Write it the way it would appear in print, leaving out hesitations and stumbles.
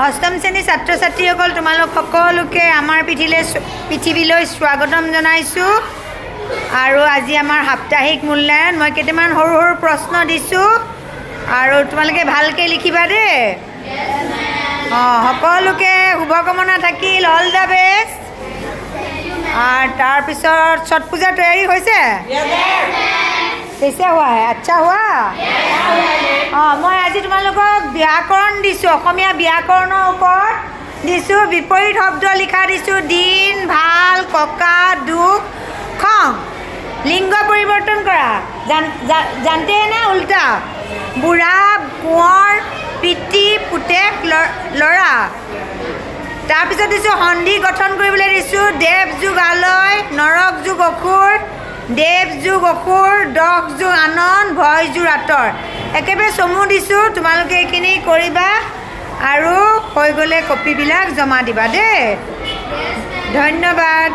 অষ্টম শ্ৰেণীৰ ছাত্ৰ ছাত্ৰীসকল, তোমালোক সকলোকে আমাৰ পৃথিৱীলৈ স্বাগতম জনাইছোঁ। আৰু আজি আমাৰ সাপ্তাহিক মূল্যায়ন। মই কেইটামান সৰু সৰু প্ৰশ্ন দিছোঁ আৰু তোমালোকে ভালকৈ লিখিবা দেই। অঁ, সকলোকে শুভকামনা থাকিল, অল the best. আৰু তাৰপিছত ছট পূজাৰ তৈয়াৰী হৈছে? कैसे हुआ है? अच्छा हुआ। অঁ, মই আজি তোমালোকক ব্যাকৰণ দিছোঁ, অসমীয়া ব্যাকৰণৰ ওপৰত দিছোঁ। বিপৰীত শব্দ লিখা দিছোঁ: দিন, ভাল, ককা, দুখ, খং। লিংগ পৰিৱৰ্তন কৰা जानते না? উল্টা: বুঢ়া, কোঁৱৰ, পিতৃ, পুতেক, ল'ৰা। তাৰপিছত দিছোঁ, সন্ধি গঠন কৰিবলৈ দিছোঁ: দেৱ যোগ আলয়, নৰক যোগ অসুৰ, দেৱ যোগ অসুৰ, দশ যোগ আনন্দ, ভয় যোগ আঁতৰ। একেবাৰে চমু দিছোঁ। তোমালোকে এইখিনি কৰিবা আৰু হৈ গ'লে কপিবিলাক জমা দিবা দেই। ধন্যবাদ।